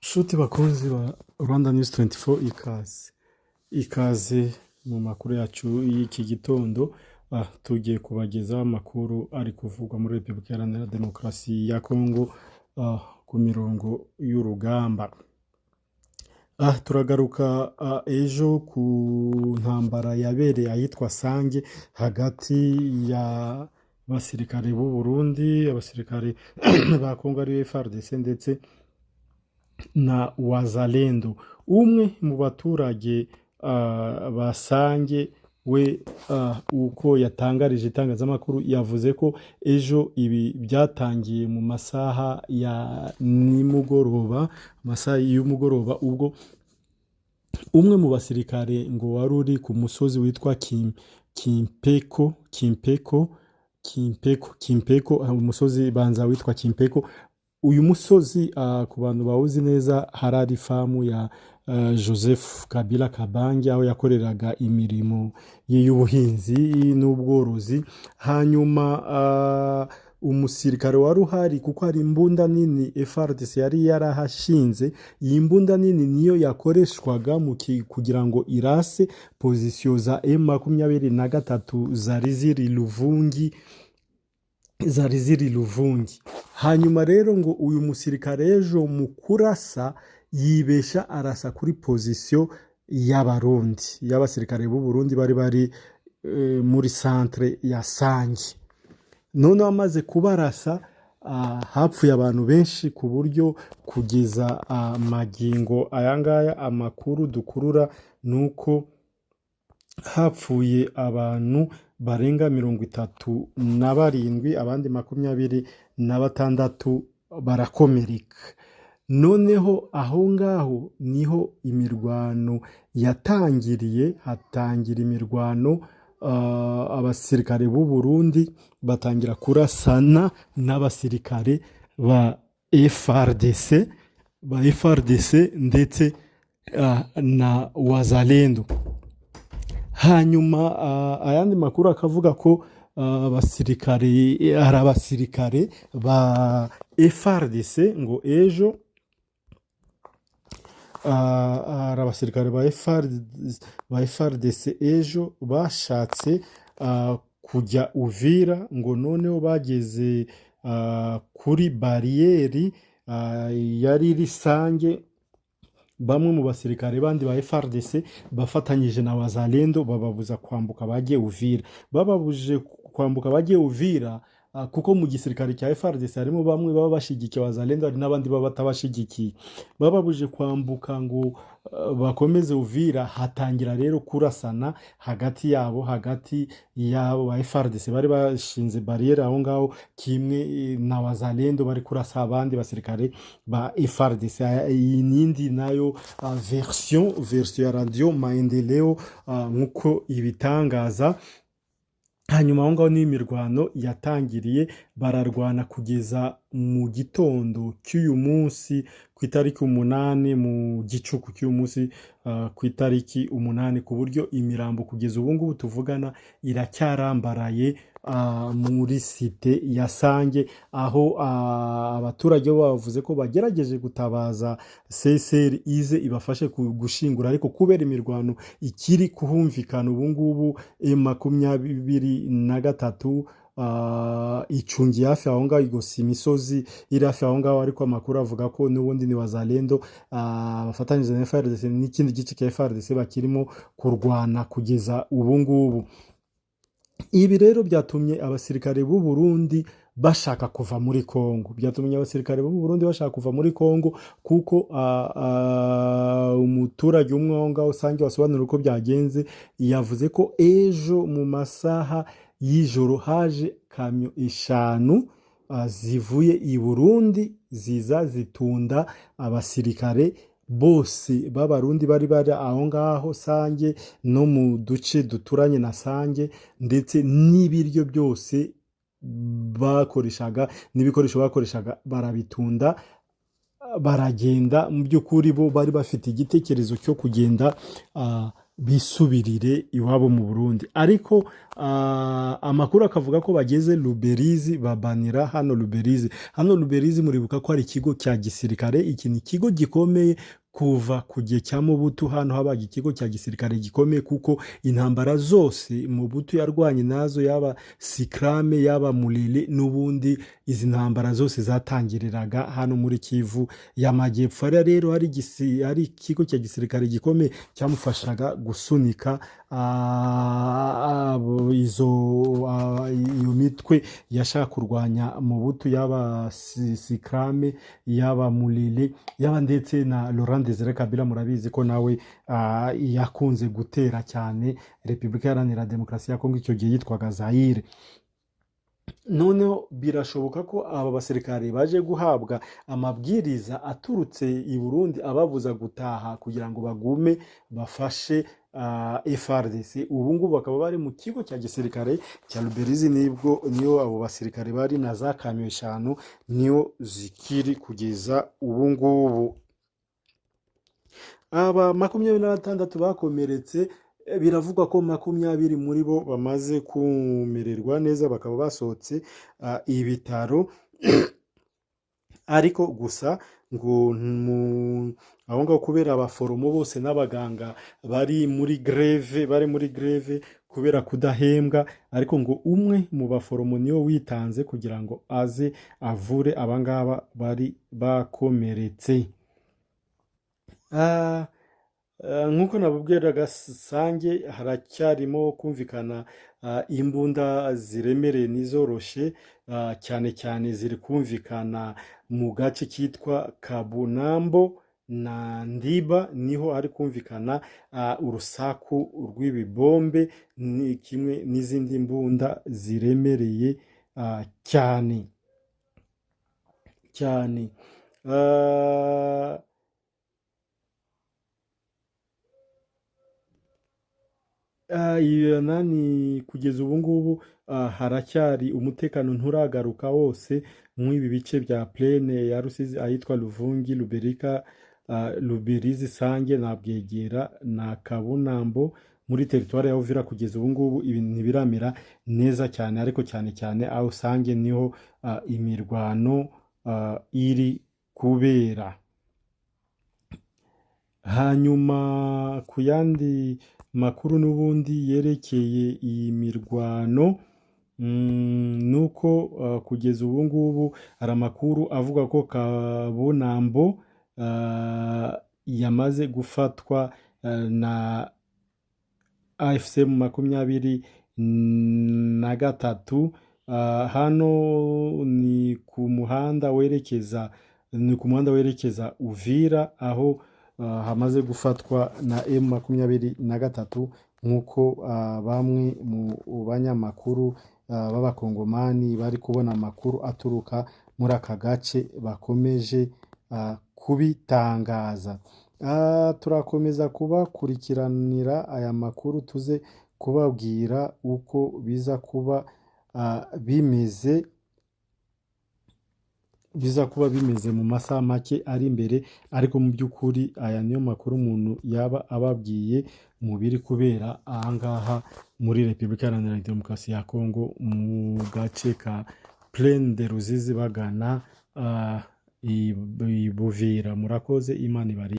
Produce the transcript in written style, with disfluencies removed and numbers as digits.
Nshuti bakunzi ba Rwanda News 24, ikaze ikaze mu makuru yacu y'iki gitondo. Tugiye kubagezaho amakuru ari kuvugwa muri Repubulika Iharanira Demokarasi ya Kongo ku mirongo y'urugamba. Turagaruka ejo ku ntambara yabereye ahitwa Sange hagati y'abasirikare b'u Burundi, abasirikare ba Kongo ariyo FARDC ndetse na Wazalendo. Umwe mu baturage ba Sange we uko yatangarije itangazamakuru, yavuze ko ejo ibi byatangiye mu masaha ya nimugoroba, amasaha y'umugoroba, ubwo umwe mu basirikare ngo wari uri ku musozi witwa Kimpeko Kimpeko Kimpeko Kimpeko, umusozi banza witwa Kimpeko. Uyu musozi, ku bantu bawuzi neza, harari farm ya Joseph Kabila Kabange, aho yakoreraga imirimo ye y'ubuhinzi n'ubworozi. Hanyuma umusirikare wari uhari, kuko hari imbunda nini FARDC yari yarahashinze, iyi mbunda nini niyo yakoreshwaga mu kugira ngo irase position za M23 zari ziri Luvungi, zari ziri Luvungi. Hanyuma rero ngo uyu musirikare ejo mu kurasa yibesha arasa kuri position y'Abarundi, y'abasirikare b'u Burundi bari muri centre ya Sange. Noneho amaze kubarasa, hapfuye abantu benshi, ku buryo kugeza magingo aya ngaya amakuru dukurura ni uko hapfuye abantu barenga 37, abandi 26 barakomereka. Noneho aho ngaho niho imirwano yatangiriye, hatangira imirwano, abasirikare b'u Burundi batangira kurasana n'abasirikare ba FARDC, ba FARDC ndetse na Wazalendo. Hanyuma ayandi makuru akavuga ko abasirikare, hari abasirikare ba FARDC ngo ejo hari abasirikare ba FARDC ejo bashatse kujya Uvira, ngo noneho bageze kuri bariyeri yari iri Sange, bamwe mu basirikare bandi ba FARDC bafatanyije na Wazalendo bababuza kwambuka bagiye Uvira. Bababujije kwambuka bagiye Uvira, kuko mu gisirikare cya FARDC harimo bamwe baba bashyigikiye Wazalendo, hari n'abandi baba batabashigikiye. Bababujije kwambuka ngo bakomeze Uvira, hatangira rero kurasana hagati yabo, hagati yabo ba FARDC bari bashinze bariyeri aho ngaho kimwe na Wazalendo bari kurasa abandi basirikare ba FARDC. Iyi nindi nayo version ya Radio Maendeleo nk'uko ibitangaza. Hanyuma aho ngaho niyo imirwano yatangiriye, bararwana kugeza mu gitondo cy'uyu munsi ku itariki 8, mu gicuku cy'uyu munsi ku itariki 8, ku buryo imirambo kugeza ubu ngubu tuvugana iracyarambaraye muri site ya Sange, aho abaturage bo bavuze ko bagerageje gutabaza CSR ize ibafashe gushingura, ariko kubera imirwano ikiri kuhumvikana ubu ngubu, M23 icungiye hafi aho ngaho, igose imisozi iri hafi aho ngaho. Ariko amakuru avuga ko n'ubundi ni Wazalendo bafatanyije na FARDC n'ikindi gice cya FARDC bakirimo kurwana kugeza ubu ngubu. Ibi rero byatumye abasirikare b'u Burundi bashaka kuva muri Kongo, byatumye abasirikare b'u Burundi bashaka kuva muri Kongo, kuko umuturage umwe aho ngaho usange wasobanura uko byagenze, yavuze ko ejo mu masaha y'ijoro haje kamyo eshanu zivuye i Burundi, ziza zitunda abasirikare bose b'Abarundi bari bari aho ngaho Sange no mu duce duturanye na Sange, ndetse n'ibiryo byose bakoreshaga n'ibikoresho bakoreshaga barabitunda baragenda. Mu by'ukuri bo bari bafite igitekerezo cyo kugenda. Bisubirire iwabo mu Burundi. Ariko amakuru akavuga ko bageze Luberizi, babanira hano Luberizi. Hano Luberizi muribuka ko hari ikigo cya gisirikare. Iki ni ikigo gikomeye kuva ku gihe cya Mobutu. Hano habaga ikigo cya gisirikare gikomeye, kuko intambara zose Mobutu yarwanye nazo, yaba Sikrame, yaba Mulele, n'ubundi izi ntambara zose zatangiriraga hano muri Kivu y'Amajyepfo. Hariya rero hari ikigo cya gisirikare gikomeye cyamufashaga gusunika iyo mitwe yashaka kurwanya Mobutu, yaba Sikrame, yaba Mulele, yaba ndetse na Laurent Desire Kabila. Murabizi ko nawe yakunze gutera cyane Repubulika Iharanira Demokarasi ya Kongo, icyo gihe yitwaga Zayire. Noneho birashoboka ko aba basirikare baje guhabwa amabwiriza aturutse i Burundi ababuza gutaha kugira ngo bagume bafashe FARDC. Ubu ngubu bakaba bari mu kigo cya gisirikare cya Luberizi. Nibwo niyo abo basirikare bari na za kamyo 5 niyo zikiri kugeza ubu ngubu. Aba 26 bakomeretse, biravugwa ko 20 muri bo bamaze kumererwa neza, bakaba basohotse ibitaro. Ariko gusa ngo aho ngaho, kubera abaforomo bose n'abaganga bari muri grève kubera kudahembwa, ariko ngo umwe mu baforomo niwe witanze kugira ngo aze avure abangaba bari bakomeretse. Nk'uko nababwiraga, Sange haracyarimo kumvikana imbunda ziremereye n'izoroshe, cyane cyane ziri kumvikana mu gace kitwa Kabunambo na Ndiba. Niho hari kumvikana urusaku rw'ibibombe, ni kimwe n'izindi mbunda ziremereye cyane cyane. Iyo nani, kugeza ubu ngubu haracyari umutekano nturagaruka wose mw'ibi bice bya plaine ya Rusizi, ahitwa Luvungi, Luberika, Luberizi, Sange na Bwegera na Kabunambo muri teritwari ya Uvira. Kugeza ubu ngubu ibintu ntibiramera neza cyane, ariko cyane cyane aho Sange niho imirwano iri kubera. Hanyuma ku yandi makuru n'ubundi yerekeye iyi mirwano, nuko kugeza ubu ngubu hari amakuru avuga ko Kabunambo yamaze gufatwa na AFC 23. Hano ni ku muhanda werekeza Uvira, aho hamaze gufatwa na M23, nk'uko bamwe mu banyamakuru b'abakongomani bari kubona amakuru aturuka muri aka gace bakomeje kubitangaza. Turakomeza kubakurikiranira aya makuru, tuze kubabwira uko biza kuba bimeze mu masaha make ari imbere. Ariko mu by'ukuri aya niyo makuru umuntu yaba ababwiye mu biri kubera ahangaha muri Repubulika Iharanira Demokarasi ya Kongo, mu gace ka Plaine de Ruzizi bagana i Buvira. Murakoze, Imana ibarinde.